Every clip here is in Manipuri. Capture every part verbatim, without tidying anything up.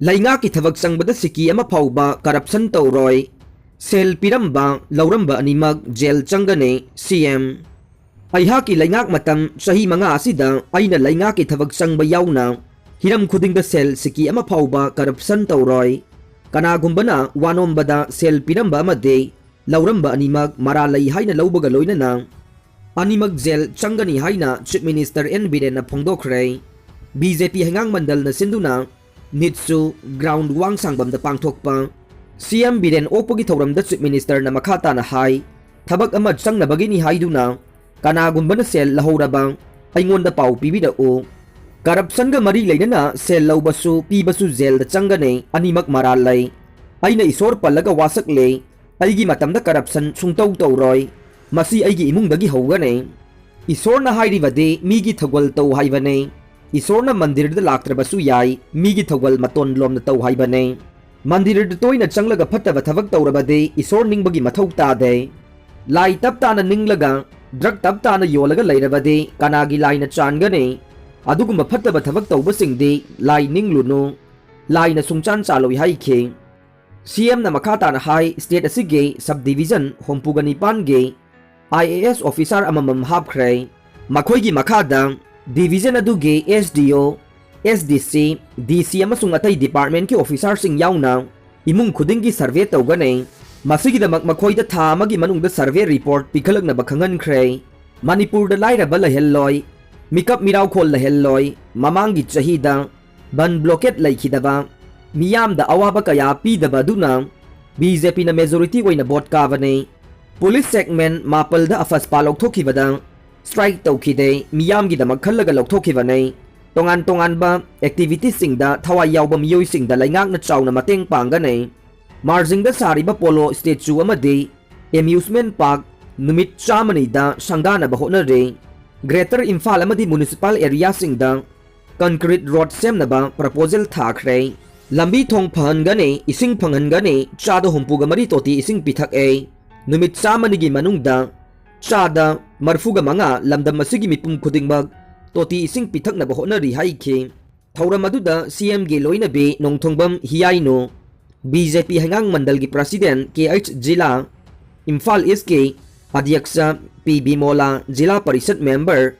ꯂꯩꯉꯥꯛꯀꯤ ꯊꯕꯛ ꯆꯪꯕꯗ ꯁꯤꯀꯤ ꯑꯃ ꯐꯥꯎꯕ ꯀꯔꯞꯁꯟ ꯇꯧꯔꯣꯏ꯫ ꯁꯦꯜ ꯄꯤꯔꯝꯕ, ꯂꯧꯔꯝꯕ ꯑꯅꯤꯃꯛ ꯖꯦꯜ ꯆꯪꯒꯅꯤ, ꯁꯤ ꯑꯦꯝ꯫ ꯑꯩꯍꯥꯛꯀꯤ ꯂꯩꯉꯥꯛ ꯃꯇꯝ ꯆꯍꯤ ꯃꯉꯥ ꯑꯁꯤꯗ ꯑꯩꯅ ꯂꯩꯉꯥꯛꯀꯤ ꯊꯕꯛ ꯆꯪꯕ ꯌꯥꯎꯅ ꯍꯤꯔꯝ ꯈꯨꯗꯤꯡꯗ ꯁꯦꯜ ꯁꯤꯀꯤ ꯑꯃ ꯐꯥꯎꯕ ꯀꯔꯞꯁꯟ ꯇꯧꯔꯣꯏ꯫ ꯀꯅꯥꯒꯨꯝꯕꯅ ꯋꯥꯅꯣꯝꯕꯗ ꯁꯦꯜ ꯄꯤꯔꯝꯕ ꯑꯃꯗꯤ ꯂꯧꯔꯝꯕ ꯑꯅꯤꯃꯛ ꯃꯔꯥꯜ ꯂꯩ ꯍꯥꯏꯅ ꯂꯧꯕꯒ ꯂꯣꯏꯅꯅ ꯑꯅꯤꯃꯛ ꯖꯦꯜ ꯆꯪꯒꯅꯤ ꯍꯥꯏꯅ ꯆꯤꯐ ꯃꯤꯅꯤꯁꯇꯔ ꯑꯦꯟ ꯕꯤꯔꯦꯟꯅ ꯐꯣꯡꯗꯣꯛꯈ꯭ꯔꯦ꯫ ꯕꯤ ꯖꯦ ꯄꯤ ꯍꯩꯉꯥꯡ ꯃꯟꯗꯜꯅ ꯁꯤꯟꯗꯨꯅ ꯅꯤꯠꯁꯨ ꯒ꯭ꯔꯥꯎꯟ ꯋꯥꯡꯁꯥꯡꯕꯝꯗ ꯄꯥꯡꯊꯣꯛꯄ꯫ ꯁꯤ ꯑꯦꯝ ꯕꯤꯔꯦꯟ ꯑꯣꯛꯄꯒꯤ ꯊꯧꯔꯝꯗ ꯆꯤꯐ ꯃꯤꯅꯤꯁꯇꯔꯅ ꯃꯈꯥ ꯇꯥꯅ ꯍꯥꯏ, ꯊꯕꯛ ꯑꯃ ꯆꯪꯅꯕꯒꯤꯅꯤ ꯍꯥꯏꯗꯨꯅ ꯀꯅꯥꯒꯨꯝꯕꯅ ꯁꯦꯜ ꯂꯧꯍꯧꯔꯕ ꯑꯩꯉꯣꯟꯗ ꯄꯥꯎ ꯄꯤꯕꯤꯔꯛꯎ꯫ ꯀꯔꯞꯁꯟꯒ ꯃꯔꯤ ꯂꯩꯅꯅ ꯁꯦꯜ ꯂꯧꯕꯁꯨ ꯄꯤꯕꯁꯨ ꯖꯦꯜꯗ ꯆꯪꯒꯅꯤ, ꯑꯅꯤꯃꯛ ꯃꯔꯥꯜ ꯂꯩ꯫ ꯑꯩꯅ ꯏꯁꯣꯔ ꯄꯜꯂꯒ ꯋꯥꯁꯛꯂꯦ, ꯑꯩꯒꯤ ꯃꯇꯝꯗ ꯀꯔꯞꯁꯟ ꯁꯨꯡꯇꯧ ꯇꯧꯔꯣꯏ꯫ ꯃꯁꯤ ꯑꯩꯒꯤ ꯏꯃꯨꯡꯗꯒꯤ ꯍꯧꯒꯅꯤ꯫ ꯏꯁꯣꯔꯅ ꯍꯥꯏꯔꯤꯕꯗꯤ ꯃꯤꯒꯤ ꯊꯧꯒꯜ ꯇꯧ ꯍꯥꯏꯕꯅꯤ꯫ ꯏꯁꯣꯔꯅ ꯃꯟꯗꯤꯔꯗ ꯂꯥꯛꯇ꯭ꯔꯕꯁꯨ ꯌꯥꯏ, ꯃꯤꯒꯤ ꯊꯧꯒꯜ ꯃꯇꯣꯟ ꯂꯣꯝꯅ ꯇꯧ ꯍꯥꯏꯕꯅꯤ꯫ ꯃꯟꯗꯤꯔꯗ ꯇꯣꯏꯅ ꯆꯪꯂꯒ ꯐꯠꯇꯕ ꯊꯕꯛ ꯇꯧꯔꯕꯗꯤ ꯏꯁꯣꯔ ꯅꯤꯡꯕꯒꯤ ꯃꯊꯧ ꯇꯥꯗꯦ꯫ ꯂꯥꯏ ꯇꯞ ꯇꯥꯅ ꯅꯤꯡꯂꯒ ꯗ꯭ꯔꯒ ꯇꯞ ꯇꯥꯅ ꯌꯣꯜꯂꯒ ꯂꯩꯔꯕꯗꯤ ꯀꯅꯥꯒꯤ ꯂꯥꯏꯅ ꯆꯥꯟꯒꯅꯤ? ꯑꯗꯨꯒꯨꯝꯕ ꯐꯠꯇꯕ ꯊꯕꯛ ꯇꯧꯕꯁꯤꯡꯗꯤ ꯂꯥꯏ ꯅꯤꯡꯂꯨꯅꯨ, ꯂꯥꯏꯅ ꯁꯨꯡꯆꯥꯟ ꯆꯥꯜꯂꯣꯏ ꯍꯥꯏꯈꯤ꯫ ꯁꯤ ꯑꯦꯝꯅ ꯃꯈꯥ ꯇꯥꯅ ꯍꯥꯏ, ꯁ꯭ꯇꯦꯠ ꯑꯁꯤꯒꯤ ꯁꯕ ꯗꯤꯕꯤꯖꯟ ꯍꯨꯝꯐꯨꯒ ꯅꯤꯄꯥꯟꯒꯤ ꯑꯥꯏ ꯑꯦ ꯑꯦꯁ ꯑꯣꯐꯤꯁꯥꯔ ꯑꯃꯃꯝ ꯍꯥꯞꯈ꯭ꯔꯦ꯫ ꯃꯈꯣꯏꯒꯤ ꯃꯈꯥꯗ ꯗꯤꯕꯤꯖꯟ ꯑꯗꯨꯒꯤ ꯑꯦꯁ ꯗꯤ ꯑꯣ, ꯑꯦꯁ ꯗꯤ ꯁꯤ, ꯗꯤ ꯁꯤ ꯑꯃꯁꯨꯡ ꯑꯇꯩ ꯗꯤꯄꯥꯔꯠꯃꯦꯟꯠꯀꯤ ꯑꯣꯐꯤꯁꯥꯔꯁꯤꯡ ꯌꯥꯎꯅ ꯏꯃꯨꯡ ꯈꯨꯗꯤꯡꯒꯤ ꯁꯔꯚꯦ ꯇꯧꯒꯅꯤ꯫ ꯃꯁꯤꯒꯤꯗꯃꯛ ꯃꯈꯣꯏꯗ ꯊꯥ ꯑꯃꯒꯤ ꯃꯅꯨꯡꯗ ꯁꯔꯚꯦ ꯔꯤꯄꯣꯔꯠ ꯄꯤꯈꯠꯂꯛꯅꯕ ꯈꯪꯍꯟꯈ꯭ꯔꯦ꯫ ꯃꯅꯤꯄꯨꯔꯗ ꯂꯥꯏꯔꯕ ꯂꯩꯍꯜꯂꯣꯏ, ꯃꯤꯀꯞ ꯃꯤꯔꯥꯎꯈꯣꯜ ꯂꯩꯍꯜꯂꯣꯏ꯫ ꯃꯃꯥꯡꯒꯤ ꯆꯍꯤꯗ ꯕꯟ ꯕ꯭ꯂꯣꯀꯦꯠ ꯂꯩꯈꯤꯗꯕ, ꯃꯤꯌꯥꯝꯗ ꯑꯋꯥꯕ ꯀꯌꯥ ꯄꯤꯗꯕ ꯑꯗꯨꯅ ꯕꯤ ꯖꯦ ꯄꯤꯅ ꯃꯦꯖꯣꯔꯤꯇꯤ ꯑꯣꯏꯅ ꯚꯣꯠ ꯀꯥꯕꯅꯤ꯫ ꯄꯨꯂꯤꯁ ꯁꯦꯒꯃꯦꯟ ꯃꯥꯄꯜꯗ ꯑꯐꯁꯄꯥ ꯂꯧꯊꯣꯛꯈꯤꯕꯗ ꯁ꯭ꯇ꯭ꯔꯥꯏꯛ ꯇꯧꯈꯤꯗꯦ, ꯃꯤꯌꯥꯝꯒꯤꯗꯃꯛ ꯈꯜꯂꯒ ꯂꯧꯊꯣꯛꯈꯤꯕꯅꯤ꯫ ꯇꯣꯉꯥꯟ ꯇꯣꯉꯥꯟꯕ ꯑꯦꯛꯇꯤꯚꯤꯇꯤꯁꯁꯤꯡꯗ ꯊꯋꯥꯏ ꯌꯥꯎꯕ ꯃꯤꯑꯣꯏꯁꯤꯡꯗ ꯂꯩꯉꯥꯛꯅ ꯆꯥꯎꯅ ꯃꯇꯦꯡ ꯄꯥꯡꯒꯅꯤ꯫ ꯃꯥꯔꯖꯤꯡꯗ ꯁꯥꯔꯤꯕ ꯄꯣꯂꯣ ꯁ꯭ꯇꯦꯆꯨ ꯑꯃꯗꯤ ꯑꯦꯃ꯭ꯌꯨꯁꯃꯦꯟꯠ ꯄꯥꯔꯛ ꯅꯨꯃꯤꯠ ꯆꯥꯝꯃꯅꯤꯗ ꯁꯪꯒꯥꯅꯕ ꯍꯣꯠꯅꯔꯤ꯫ ꯒ꯭ꯔꯦꯇꯔ ꯏꯝꯐꯥꯜ ꯑꯃꯗꯤ ꯃ꯭ꯌꯨꯅꯤꯁꯤꯄꯥꯜ ꯑꯦꯔꯤꯌꯥꯁꯤꯡꯗ ꯀꯟꯀ꯭ꯔꯤꯠ ꯔꯣꯗ ꯁꯦꯝꯅꯕ ꯄ꯭ꯔꯄꯣꯖꯦꯜ ꯊꯥꯈ꯭ꯔꯦ꯫ ꯂꯝꯕꯤ ꯊꯣꯡ ꯐꯍꯟꯒꯅꯤ, ꯏꯁꯤꯡ ꯐꯪꯍꯟꯒꯅꯤ, ꯆꯥꯗ ꯍꯨꯝꯐꯨꯒ ꯃꯔꯤ ꯇꯣꯇꯤ ꯏꯁꯤꯡ ꯄꯤꯊꯛꯑꯦ꯫ ꯅꯨꯃꯤꯠ ꯆꯥꯝꯃꯅꯤꯒꯤ ꯃꯅꯨꯡꯗ ꯆꯥꯗ ꯃꯔꯐꯨꯒ ꯃꯉꯥ ꯂꯝꯗꯝ ꯑꯁꯤꯒꯤ ꯃꯤꯄꯨꯝ ꯈꯨꯗꯤꯡꯃꯛ ꯇꯣꯇꯤ ꯏꯁꯤꯡ ꯄꯤꯊꯛꯅꯕ ꯍꯣꯠꯅꯔꯤ ꯍꯥꯏꯈꯤ꯫ ꯊꯧꯔꯝ ꯑꯗꯨꯗ ꯁꯤ ꯑꯦꯝꯒꯤ ꯂꯣꯏꯅꯕꯤ ꯅꯣꯡꯊꯣꯡꯕꯝ ꯍꯤꯌꯥꯏꯅꯨ, ꯕꯤ ꯖꯦ ꯄꯤ ꯍꯩꯉꯥꯡ ꯃꯟꯗꯜꯒꯤ ꯄ꯭ꯔꯁꯤꯗꯦꯟ ꯀꯦ ꯑꯩꯆ ꯖꯤꯂꯥ, ꯏꯝꯐꯥꯜ ꯏꯁꯀꯤ ꯑꯙ꯭ꯌꯛꯁ ꯄꯤ ꯕꯤꯃꯣꯂꯥ, ꯖꯤꯂꯥ ꯄꯔꯤꯁꯠ ꯃꯦꯝꯕꯔ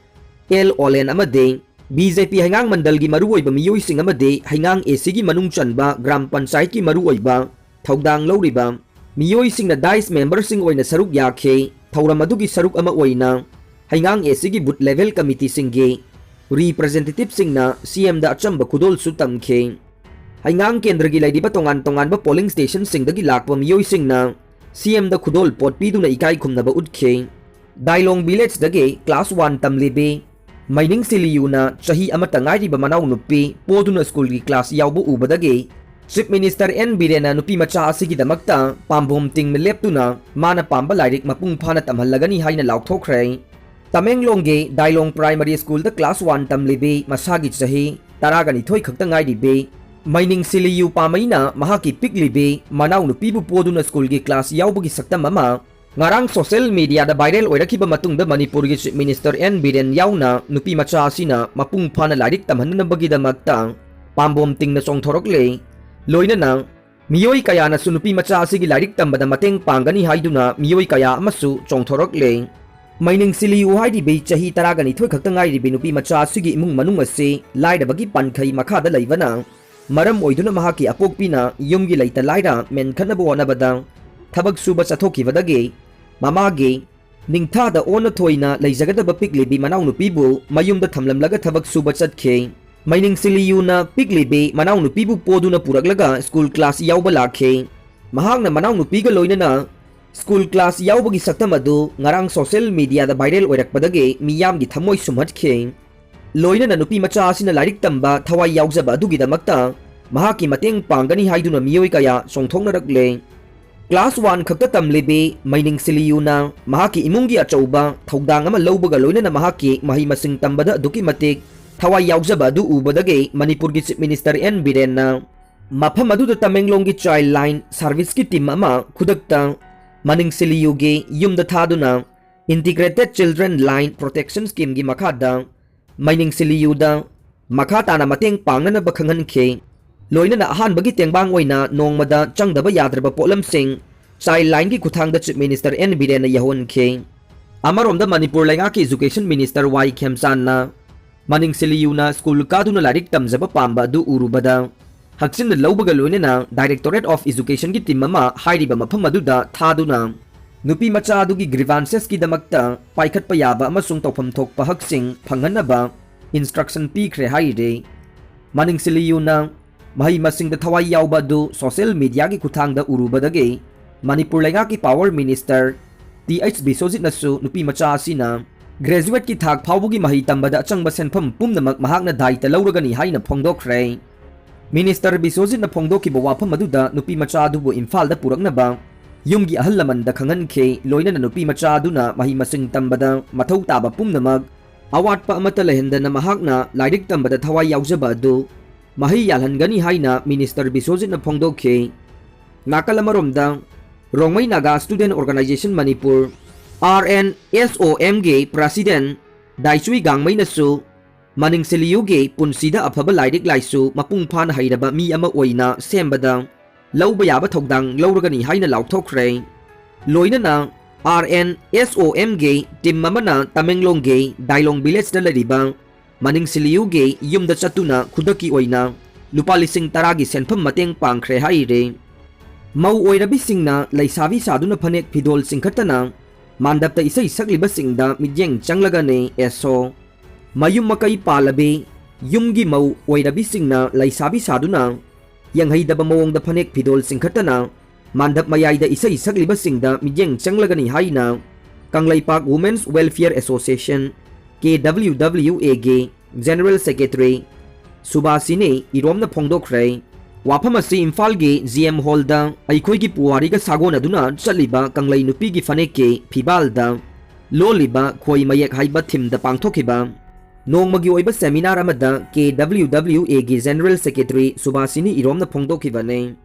ꯑꯦꯜ ꯑꯣꯂꯦꯟ ꯑꯃꯗꯤ ꯕꯤ ꯖꯦ ꯄꯤ ꯍꯩꯉꯥꯡ ꯃꯟꯗꯜꯒꯤ ꯃꯔꯨꯑꯣꯏꯕ ꯃꯤꯑꯣꯏꯁꯤꯡ ꯑꯃꯗꯤ ꯍꯩꯉꯥꯡ ꯑꯦ ꯁꯤꯒꯤ ꯃꯅꯨꯡ ꯆꯟꯕ ꯒ꯭ꯔꯥꯝ ꯄꯟꯆꯥꯌꯠꯀꯤ ꯃꯔꯨꯑꯣꯏꯕ ꯊꯧꯗꯥꯡ ꯂꯧꯔꯤꯕ ꯃꯤꯑꯣꯏꯁꯤꯡꯅ ꯗꯥꯏꯁ ꯃꯦꯝꯕꯔꯁꯤꯡ ꯑꯣꯏꯅ ꯁꯔꯨꯛ ꯌꯥꯈꯤ꯫ ꯊꯧꯔꯝ ꯑꯗꯨꯒꯤ ꯁꯔꯨꯛ ꯑꯃ ꯑꯣꯏꯅ ꯍꯩꯉꯥꯡ ꯑꯦ ꯁꯤꯒꯤ ꯕꯨꯊ ꯂꯦꯚꯦꯜ ꯀꯃꯤꯇꯤꯁꯤꯡꯒꯤ ꯔꯤꯄ꯭ꯔꯖꯦꯟꯇꯦꯇꯤꯚꯁꯤꯡꯅ ꯁꯤ ꯑꯦꯝꯗ ꯑꯆꯝꯕ ꯈꯨꯗꯣꯜꯁꯨ ꯇꯝꯈꯤ꯫ ꯍꯩꯉꯥꯡ ꯀꯦꯟꯗ꯭ꯔꯒꯤ ꯂꯩꯔꯤꯕ ꯇꯣꯉꯥꯟ ꯇꯣꯉꯥꯟꯕ ꯄꯣꯂꯤꯡ ꯁ꯭ꯇꯦꯁꯟꯁꯤꯡꯗꯒꯤ ꯂꯥꯛꯄ ꯃꯤꯑꯣꯏꯁꯤꯡꯅ ꯁꯤ ꯑꯦꯝꯗ ꯈꯨꯗꯣꯜ ꯄꯣꯠ ꯄꯤꯗꯨꯅ ꯏꯀꯥꯏ ꯈꯨꯝꯅꯕ ꯎꯠꯈꯤ꯫ ꯗꯥꯏꯂꯣꯡ ꯚꯤꯂꯦꯖꯗꯒꯤ ꯀ꯭ꯂꯥꯁ ꯋꯥꯟ ꯇꯝꯂꯤꯕꯤ ꯃꯩꯅꯤꯡ ꯁꯤꯂꯤꯌꯨꯅ ꯆꯍꯤ ꯑꯃꯠꯇ ꯉꯥꯏꯔꯤꯕ ꯃꯅꯥꯎꯅꯨꯄꯤ ꯄꯣꯗꯨꯅ ꯁ꯭ꯀꯨꯜꯒꯤ ꯀ꯭ꯂꯥꯁ ꯌꯥꯎꯕ ꯎꯕꯗꯒꯤ ꯆꯤꯐ ꯃꯤꯅꯤꯁꯇꯔ ꯑꯦꯟ ꯕꯤꯔꯦꯟꯅ ꯅꯨꯄꯤ ꯃꯆꯥ ꯑꯁꯤꯒꯤꯗꯃꯛꯇ ꯄꯥꯝꯕꯣꯝ ꯇꯤꯡꯅ ꯂꯦꯞꯇꯨꯅ ꯃꯥꯅ ꯄꯥꯝꯕ ꯂꯥꯏꯔꯤꯛ ꯃꯄꯨꯡ ꯐꯥꯅ ꯇꯝꯍꯜꯂꯒꯅꯤ ꯍꯥꯏꯅ ꯂꯥꯎꯊꯣꯛꯈ꯭ꯔꯦ꯫ ꯇꯃꯦꯡꯂꯣꯡꯒꯤ ꯗꯥꯏꯂꯣꯡ ꯄ꯭ꯔꯥꯏꯃꯔꯤ ꯁ꯭ꯀꯨꯜꯗ ꯀ꯭ꯂꯥꯁ ꯋꯥꯟ ꯇꯝꯂꯤꯕꯤ ꯃꯁꯥꯒꯤ ꯆꯍꯤ ꯇꯔꯥꯒ ꯅꯤꯊꯣꯏ ꯈꯛꯇ ꯉꯥꯏꯔꯤꯕꯤ ꯃꯩꯅꯤꯡ ꯁꯤꯂꯤꯌꯨ ꯄꯥꯃꯩꯅ ꯃꯍꯥꯛꯀꯤ ꯄꯤꯛꯂꯤꯕꯤ ꯃꯅꯥꯎꯅꯨꯄꯤꯕꯨ ꯄꯣꯗꯨꯅ ꯁ꯭ꯀꯨꯜꯒꯤ ꯀ꯭ꯂꯥꯁ ꯌꯥꯎꯕꯒꯤ ꯁꯛꯇꯝ ꯑꯃ ꯉꯔꯥꯡ ꯁꯣꯁꯦꯜ ꯃꯤꯗꯤꯌꯥꯗ ꯚꯥꯏꯔꯦꯜ ꯑꯣꯏꯔꯛꯈꯤꯕ ꯃꯇꯨꯡꯗ ꯃꯅꯤꯄꯨꯔꯒꯤ ꯆꯤꯐ ꯃꯤꯅꯤꯁꯇꯔ ꯑꯦꯟ ꯕꯤꯔꯦꯟ ꯌꯥꯎꯅ ꯅꯨꯄꯤ ꯃꯆꯥ ꯑꯁꯤꯅ ꯃꯄꯨꯡ ꯐꯥꯅ ꯂꯥꯏꯔꯤꯛ ꯇꯝꯍꯟꯅꯕꯒꯤꯗꯃꯛꯇ ꯄꯥꯝꯕꯣꯝ ꯇꯤꯡꯅ ꯆꯣꯡꯊꯣꯔꯛꯂꯦ꯫ ꯂꯣꯏꯅꯅ ꯃꯤꯑꯣꯏ ꯀꯌꯥꯅꯁꯨ ꯅꯨꯄꯤ ꯃꯆꯥ ꯑꯁꯤꯒꯤ ꯂꯥꯏꯔꯤꯛ ꯇꯝꯕꯗ ꯃꯇꯦꯡ ꯄꯥꯡꯒꯅꯤ ꯍꯥꯏꯗꯨꯅ ꯃꯤꯑꯣꯏ ꯀꯌꯥ ꯑꯃꯁꯨ ꯆꯣꯡꯊꯣꯔꯛꯂꯦ꯫ ꯃꯩꯅꯤꯡ ꯁꯤꯂꯤꯌꯨ ꯍꯥꯏꯔꯤꯕꯤ ꯆꯍꯤ ꯇꯔꯥꯒ ꯅꯤꯊꯣꯏ ꯈꯛꯇ ꯉꯥꯏꯔꯤꯕꯤ ꯅꯨꯄꯤ ꯃꯆꯥ ꯑꯁꯤꯒꯤ ꯏꯃꯨꯡ ꯃꯅꯨꯡ ꯑꯁꯤ ꯂꯥꯏꯔꯕꯒꯤ ꯄꯟꯈꯩ ꯃꯈꯥꯗ ꯂꯩꯕꯅ ꯃꯔꯝ ꯑꯣꯏꯗꯨꯅ ꯃꯍꯥꯛꯀꯤ ꯑꯄꯣꯛꯄꯤꯅ ꯌꯨꯝꯒꯤ ꯂꯩꯇ ꯂꯥꯏꯔ ꯃꯦꯟꯈꯠꯅꯕ ꯍꯣꯠꯅꯕꯗ ꯊꯕꯛ ꯁꯨꯕ ꯆꯠꯊꯣꯛꯈꯤꯕꯗꯒꯤ ꯃꯃꯥꯒꯤ ꯅꯤꯡꯊꯥꯗ ꯑꯣꯟꯅ ꯊꯣꯏꯅ ꯂꯩꯖꯒꯗꯕ ꯄꯤꯛꯂꯤꯕꯤ ꯃꯅꯥꯎꯅꯨꯄꯤꯕꯨ ꯃꯌꯨꯝꯗ ꯊꯝꯂꯝꯂꯒ ꯊꯕꯛ ꯁꯨꯕ ꯆꯠꯈꯤ꯫ ꯃꯩꯅꯤꯡ ꯁꯤꯂꯤꯌꯨꯅ ꯄꯤꯛꯂꯤꯕꯤ ꯃꯅꯥꯎꯅꯨꯄꯤꯕꯨ ꯄꯣꯗꯨꯅ ꯄꯨꯔꯛꯂꯒ ꯁ꯭ꯀꯨꯜ ꯀ꯭ꯂꯥꯁ ꯌꯥꯎꯕ ꯂꯥꯛꯈꯤ꯫ ꯃꯍꯥꯛꯅ ꯃꯅꯥꯎꯅꯨꯄꯤꯒ ꯂꯣꯏꯅꯅ ꯁ꯭ꯀꯨꯜ ꯀ꯭ꯂꯥꯁ ꯌꯥꯎꯕꯒꯤ ꯁꯛꯇꯝ ꯑꯗꯨ ꯉꯔꯥꯡ ꯁꯣꯁꯦꯜ ꯃꯤꯗꯤꯌꯥꯗ ꯚꯥꯏꯔꯦꯜ ꯑꯣꯏꯔꯛꯄꯗꯒꯤ ꯃꯤꯌꯥꯝꯒꯤ ꯊꯃꯣꯏ ꯁꯨꯝꯍꯠꯈꯤ꯫ ꯂꯣꯏꯅꯅ ꯅꯨꯄꯤ ꯃꯆꯥ ꯑꯁꯤꯅ ꯂꯥꯏꯔꯤꯛ ꯇꯝꯕ ꯊꯋꯥꯏ ꯌꯥꯎꯖꯕ ꯑꯗꯨꯒꯤꯗꯃꯛꯇ ꯃꯍꯥꯛꯀꯤ ꯃꯇꯦꯡ ꯄꯥꯡꯒꯅꯤ ꯍꯥꯏꯗꯨꯅ ꯃꯤꯑꯣꯏ ꯀꯌꯥ ꯆꯣꯡꯊꯣꯛꯅꯔꯛꯂꯦ꯫ ꯀ꯭ꯂꯥꯁ ꯋꯥꯟ ꯈꯛꯇ ꯇꯝꯂꯤꯕꯤ ꯃꯩꯅꯤꯡ ꯁꯤꯂꯤꯌꯨꯅ ꯃꯍꯥꯛꯀꯤ ꯏꯃꯨꯡꯒꯤ ꯑꯆꯧꯕ ꯊꯧꯗꯥꯡ ꯑꯃ ꯂꯧꯕꯒ ꯂꯣꯏꯅꯅ ꯃꯍꯥꯛꯀꯤ ꯃꯍꯩ ꯃꯁꯤꯡ ꯇꯝꯕꯗ ꯑꯗꯨꯛꯀꯤ ꯃꯇꯤꯛ ꯊꯋꯥꯏ ꯌꯥꯎꯖꯕ ꯑꯗꯨ ꯎꯕꯗꯒꯤ ꯃꯅꯤꯄꯨꯔꯒꯤ ꯆꯤꯐ ꯃꯤꯅꯤꯁꯇꯔ ꯑꯦꯟ ꯕꯤꯔꯦꯟꯅ ꯃꯐꯝ ꯑꯗꯨꯗ ꯇꯃꯦꯡꯂꯣꯡꯒꯤ ꯆꯥꯏꯜ ꯂꯥꯏꯟ ꯁꯥꯔꯚꯤꯁꯀꯤ ꯇꯤꯝ ꯑꯃ ꯈꯨꯗꯛꯇ ꯃꯩꯅꯤꯡ ꯁꯤꯂꯤꯌꯨꯒꯤ ꯌꯨꯝꯗ ꯊꯥꯗꯨꯅ ꯏꯟꯇꯤꯒ꯭ꯔꯦꯇꯦꯗ ꯆꯤꯜꯗ꯭ꯔꯦꯟ ꯂꯥꯏꯟ ꯄ꯭ꯔꯣꯇꯦꯛꯁꯟ ꯁ꯭ꯀꯤꯝꯒꯤ ꯃꯈꯥꯗ ꯃꯩꯅꯤꯡ ꯁꯤꯂꯤꯌꯨꯗ ꯃꯈꯥ ꯇꯥꯅ ꯃꯇꯦꯡ ꯄꯥꯡꯅꯅꯕ ꯈꯪꯍꯟꯈꯤ꯫ ꯂꯣꯏꯅꯅ ꯑꯍꯥꯟꯕꯒꯤ ꯇꯦꯡꯕꯥꯡ ꯑꯣꯏꯅ ꯅꯣꯡꯃꯗ ꯆꯪꯗꯕ ꯌꯥꯗ꯭ꯔꯕ ꯄꯣꯠꯂꯝꯁꯤꯡ Child Lineꯒꯤ ꯈꯨꯠꯊꯥꯡꯗ Chief Minister N ꯕꯤꯔꯦꯟꯅ ꯌꯧꯍꯟꯈꯤ꯫ ꯑꯃꯔꯣꯝꯗ ꯃꯅꯤꯄꯨꯔ ꯂꯩꯉꯥꯛꯀꯤ Education Minister ꯋꯥꯏ ꯈꯦꯝꯆꯥꯟꯅ ꯃꯅꯤꯡ ꯁꯤꯂꯤꯌꯨꯅ ꯁ꯭ꯀꯨꯜ ꯀꯥꯗꯨꯅ ꯂꯥꯏꯔꯤꯛ ꯇꯝꯖꯕ ꯄꯥꯝꯕ ꯑꯗꯨ ꯎꯔꯨꯕꯗ ꯍꯛꯆꯤꯟꯅ ꯂꯧꯕꯒ ꯂꯣꯏꯅꯅ Directorate of Educationꯒꯤ team ꯑꯃ ꯍꯥꯏꯔꯤꯕ ꯃꯐꯝ ꯑꯗꯨꯗ ꯊꯥꯗꯨꯅ ꯅꯨꯄꯤ ꯃꯆꯥ ꯑꯗꯨꯒꯤ grievancesꯀꯤꯗꯃꯛꯇ ꯄꯥꯏꯈꯠꯄ ꯌꯥꯕ ꯑꯃꯁꯨꯡ ꯇꯧꯐꯝ ꯊꯣꯛꯄ ꯍꯛꯁꯤꯡ ꯐꯪꯍꯟꯅꯕ instruction ꯄꯤꯈ꯭ꯔꯦ ꯍꯥꯏꯔꯤ꯫ ꯃꯅꯤꯡ ꯁꯤꯂꯤꯌꯨꯅ ꯃꯍꯩ ꯃꯁꯤꯡꯗ ꯊꯋꯥꯏ ꯌꯥꯎꯕ ꯑꯗꯨ social mediaꯒꯤ ꯈꯨꯠꯊꯥꯡꯗ ꯎꯔꯨꯕꯗꯒꯤ ꯃꯅꯤꯄꯨꯔ ꯂꯩꯉꯥꯛꯀꯤ Power Minister ꯇꯤ ꯑꯩꯆ ꯕꯤꯁꯣꯖꯤꯠꯅꯁꯨ ꯅꯨꯄꯤ ꯃꯆꯥ ꯑꯁꯤꯅ graduateꯀꯤ ꯊꯥꯛ ꯐꯥꯎꯕꯒꯤ ꯃꯍꯩ ꯇꯝꯕꯗ ꯑꯆꯪꯕ ꯁꯦꯟꯐꯝ ꯄꯨꯝꯅꯃꯛ ꯃꯍꯥꯛꯅ ꯗꯥꯏꯇ ꯂꯧꯔꯒꯅꯤ ꯍꯥꯏꯅ ꯐꯣꯡꯗꯣꯛꯈ꯭ꯔꯦ꯫ Minister ꯕꯤꯁꯣꯖꯤꯠꯅ ꯐꯣꯡꯗꯣꯛꯈꯤꯕ ꯋꯥꯐꯝ ꯑꯗꯨꯗ ꯅꯨꯄꯤ ꯃꯆꯥ ꯑꯗꯨꯕꯨ ꯏꯝꯐꯥꯜꯗ ꯄꯨꯔꯛꯅꯕ ꯌꯨꯝꯒꯤ ꯑꯍꯜ ꯂꯃꯟꯗ ꯈꯪꯍꯟꯈꯤ, ꯂꯣꯏꯅꯅ ꯅꯨꯄꯤ ꯃꯆꯥ ꯑꯗꯨꯅ ꯃꯍꯩ ꯃꯁꯤꯡ ꯇꯝꯕꯗ ꯃꯊꯧ ꯇꯥꯕ ꯄꯨꯝꯅꯃꯛ ꯑꯋꯥꯠꯄ ꯑꯃꯠꯇ ꯂꯩꯍꯟꯗꯅ ꯃꯍꯥꯛꯅ ꯂꯥꯏꯔꯤꯛ ꯇꯝꯕꯗ ꯊꯋꯥꯏ ꯌꯥꯎꯖꯕ ꯑꯗꯨ ꯃꯍꯩ ꯌꯥꯜꯍꯟꯒꯅꯤ ꯍꯥꯏꯅ Minister ꯕꯤꯁꯣꯖꯤꯠꯅ ꯐꯣꯡꯗꯣꯛꯈꯤ꯫ ꯅꯥꯀꯜ ꯑꯃꯔꯣꯝꯗ, Rongmei Naga Student Organisation Manipur, RNSOMꯒꯤ President ꯗꯥꯏꯆꯨꯏ ꯒꯥꯡꯃꯩꯅꯁꯨ ꯃꯅꯤꯡ ꯁꯤꯂꯤꯌꯨꯒꯤ ꯄꯨꯟꯁꯤꯗ ꯑꯐꯕ ꯂꯥꯏꯔꯤꯛ ꯂꯥꯏꯁꯨ ꯃꯄꯨꯡ ꯐꯥꯅ ꯍꯩꯔꯕ ꯃꯤ ꯑꯃ ꯑꯣꯏꯅ ꯁꯦꯝꯕꯗ ꯂꯧꯕ ꯌꯥꯕ ꯊꯧꯗꯥꯡ ꯂꯧꯔꯒꯅꯤ ꯍꯥꯏꯅ ꯂꯥꯎꯊꯣꯛꯈ꯭ꯔꯦ꯫ ꯂꯣꯏꯅꯅ RNSOMꯒꯤ team ꯑꯃꯅ ꯇꯃꯦꯡꯂꯣꯡꯒꯤ ꯗꯥꯏꯂꯣꯡ villageꯇ ꯂꯩꯔꯤꯕ ꯃꯅꯤꯡ ꯁꯤꯂꯤꯌꯨꯒꯤ ꯌꯨꯝꯗ ꯆꯠꯇꯨꯅ ꯈꯨꯗꯛꯀꯤ ꯑꯣꯏꯅ ꯂꯨꯄꯥ ꯂꯤꯁꯤꯡ ꯇꯔꯥꯒꯤ ꯁꯦꯟꯐꯝ ꯃꯇꯦꯡ ꯄꯥꯡꯈ꯭ꯔꯦ ꯍꯥꯏꯔꯦ꯫ ꯃꯧ ꯑꯣꯏꯔꯕꯤꯁꯤꯡꯅ ꯂꯩꯁꯥꯕꯤ ꯁꯥꯗꯨꯅ ꯐꯅꯦꯛ ꯐꯤꯗꯣꯜ ꯆꯤꯡꯈꯠꯇꯅ ꯃꯥꯟꯗꯞꯇ ꯏꯁꯩ ꯁꯛꯂꯤꯕꯁꯤꯡꯗ ꯃꯤꯠꯌꯦꯡ ꯆꯪꯂꯒꯅꯤ ꯑꯦꯁꯣ꯫ ꯃꯌꯨꯝ ꯃꯀꯩ ꯄꯥꯜꯂꯕꯤ ꯌꯨꯝꯒꯤ ꯃꯧ ꯑꯣꯏꯔꯕꯤꯁꯤꯡꯅ ꯂꯩꯁꯥꯕꯤ ꯁꯥꯗꯨꯅ ꯌꯦꯡꯍꯩꯗꯕ ꯃꯑꯣꯡꯗ ꯐꯅꯦꯛ ꯐꯤꯗꯣꯜ ꯆꯤꯡꯈꯠꯇꯅ ꯃꯥꯟꯗꯞ ꯃꯌꯥꯏꯗ ꯏꯁꯩ ꯁꯛꯂꯤꯕꯁꯤꯡꯗ ꯃꯤꯠꯌꯦꯡ ꯆꯪꯂꯒꯅꯤ ꯍꯥꯏꯅ Kangleipak Women's Welfare Association, KWWAꯒꯤ General Secretary ꯁꯨꯕꯥꯁꯤꯅꯤ ꯏꯔꯣꯝꯅ ꯐꯣꯡꯗꯣꯛꯈ꯭ꯔꯦ꯫ ꯋꯥꯐꯝ ꯑꯁꯤ ꯏꯝꯐꯥꯜꯒꯤ GM Hallꯗ ꯑꯩꯈꯣꯏꯒꯤ ꯄꯨꯋꯥꯔꯤꯒ ꯁꯥꯒꯣꯟꯅꯗꯨꯅ ꯆꯠꯂꯤꯕ ꯀꯪꯂꯩ ꯅꯨꯄꯤꯒꯤ ꯐꯅꯦꯛꯀꯤ ꯐꯤꯕꯥꯜꯗ ꯂꯣꯜꯂꯤꯕ ꯈꯣꯏ ꯃꯌꯦꯛ ꯍꯥꯏꯕ themeꯗ ꯄꯥꯡꯊꯣꯛꯈꯤꯕ ꯅꯣꯡꯃꯒꯤ ꯑꯣꯏꯕ seminar ꯑꯃꯗ KWWAꯒꯤ General Secretary ꯁꯨꯕꯥꯁꯤꯅꯤ ꯏꯔꯣꯝꯅ ꯐꯣꯡꯗꯣꯛꯈꯤꯕꯅꯤ꯫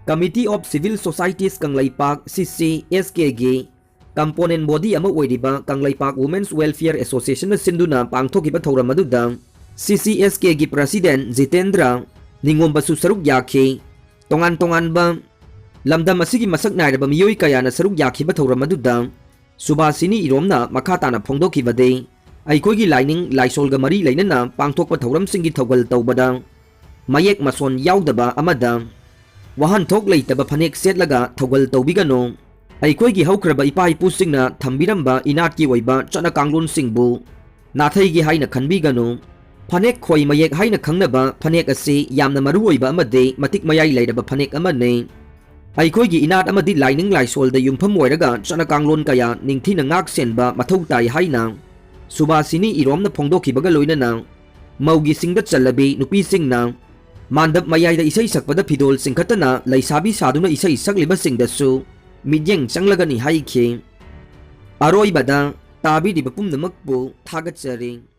Committee of Civil Societies Kangleipak, CCSKꯒꯤ component body ꯑꯃ ꯑꯣꯏꯔꯤꯕ ꯀꯪꯂꯩꯄꯥꯛ Women's Welfare Associationꯅ ꯁꯤꯟꯗꯨꯅ ꯄꯥꯡꯊꯣꯛꯈꯤꯕ ꯊꯧꯔꯝ ꯑꯗꯨꯗ ꯁꯤ ꯁꯤ ꯑꯦꯁ ꯀꯦꯒꯤ ꯄ꯭ꯔꯁꯤꯗꯦꯟ ꯖꯤꯇꯦꯟꯗ꯭ꯔ ꯅꯤꯉꯣꯝꯕꯁꯨ ꯁꯔꯨꯛ ꯌꯥꯈꯤ꯫ ꯇꯣꯉꯥꯟ ꯇꯣꯉꯥꯟꯕ ꯂꯝꯗꯝ ꯑꯁꯤꯒꯤ ꯃꯁꯛ ꯅꯥꯏꯔꯕ ꯃꯤꯑꯣꯏ ꯀꯌꯥꯅ ꯁꯔꯨꯛ ꯌꯥꯈꯤꯕ ꯊꯧꯔꯝ ꯑꯗꯨꯗ ꯁꯨꯚꯥꯁꯤꯅꯤ ꯏꯔꯣꯝꯅ ꯃꯈꯥ ꯇꯥꯅ ꯐꯣꯡꯗꯣꯛꯈꯤꯕꯗꯤ, ꯑꯩꯈꯣꯏꯒꯤ ꯂꯥꯏꯅꯤꯡ ꯂꯥꯏꯁꯣꯜꯒ ꯃꯔꯤ ꯂꯩꯅꯅ ꯄꯥꯡꯊꯣꯛꯄ ꯊꯧꯔꯝꯁꯤꯡꯒꯤ ꯊꯧꯒꯜ ꯇꯧꯕꯗ ꯃꯌꯦꯛ ꯃꯁꯣꯟ ꯌꯥꯎꯗꯕ ꯑꯃꯗ ꯋꯥꯍꯟꯊꯣꯛ ꯂꯩꯇꯕ ꯐꯅꯦꯛ ꯁꯦꯠꯂꯒ ꯊꯧꯒꯜ ꯇꯧꯕꯤꯒꯅꯨ꯫ ꯑꯩꯈꯣꯏꯒꯤ ꯍꯧꯈ꯭ꯔꯕ ꯏꯄꯥ ꯏꯄꯨꯁꯤꯡꯅ ꯊꯝꯕꯤꯔꯝꯕ ꯏꯅꯥꯠꯀꯤ ꯑꯣꯏꯕ ꯆꯠꯅ ꯀꯥꯡꯂꯣꯟꯁꯤꯡꯕꯨ ꯅꯥꯊꯩꯒꯦ ꯍꯥꯏꯅ ꯈꯟꯕꯤꯒꯅꯨ꯫ ꯐꯅꯦꯛ ꯈꯣꯏ ꯃꯌꯦꯛ ꯍꯥꯏꯅ ꯈꯪꯅꯕ ꯐꯅꯦꯛ ꯑꯁꯤ ꯌꯥꯝꯅ ꯃꯔꯨ ꯑꯣꯏꯕ ꯑꯃꯗꯤ ꯃꯇꯤꯛ ꯃꯌꯥꯏ ꯂꯩꯔꯕ ꯐꯅꯦꯛ ꯑꯃꯅꯤ꯫ ꯑꯩꯈꯣꯏꯒꯤ ꯏꯅꯥꯠ ꯑꯃꯗꯤ ꯂꯥꯏꯅꯤꯡ ꯂꯥꯏꯁꯣꯜꯗ ꯌꯨꯝꯐꯝ ꯑꯣꯏꯔꯒ ꯆꯠꯅ ꯀꯥꯡꯂꯣꯟ ꯀꯌꯥ ꯅꯤꯡꯊꯤꯅ ꯉꯥꯛ ꯁꯦꯟꯕ ꯃꯊꯧ ꯇꯥꯏ ꯍꯥꯏꯅ ꯁꯨꯚꯥꯁꯤꯅꯤ ꯏꯔꯣꯝꯅ ꯐꯣꯡꯗꯣꯛꯈꯤꯕꯒ ꯂꯣꯏꯅꯅ ꯃꯧꯒꯤ ꯁꯤꯡꯗ ꯆꯜꯂꯕꯤ ꯅꯨꯄꯤꯁꯤꯡꯅ ꯃꯥꯟꯗꯞ ꯃꯌꯥꯏꯗ ꯏꯁꯩ ꯁꯛꯄꯗ ꯐꯤꯗꯣꯜ ꯆꯤꯡꯈꯠꯇꯅ ꯂꯩꯁꯥꯕꯤ ꯁꯥꯗꯨꯅ ꯏꯁꯩ ꯁꯛꯂꯤꯕꯁꯤꯡꯗꯁꯨ ꯃꯤꯠꯌꯦꯡ ꯆꯪꯂꯒꯅꯤ ꯍꯥꯏꯈꯤ꯫ ꯑꯔꯣꯏꯕꯗ ꯇꯥꯕꯤꯔꯤꯕ ꯄꯨꯝꯅꯃꯛꯄꯨ ꯊꯥꯒꯠꯆꯔꯤ꯫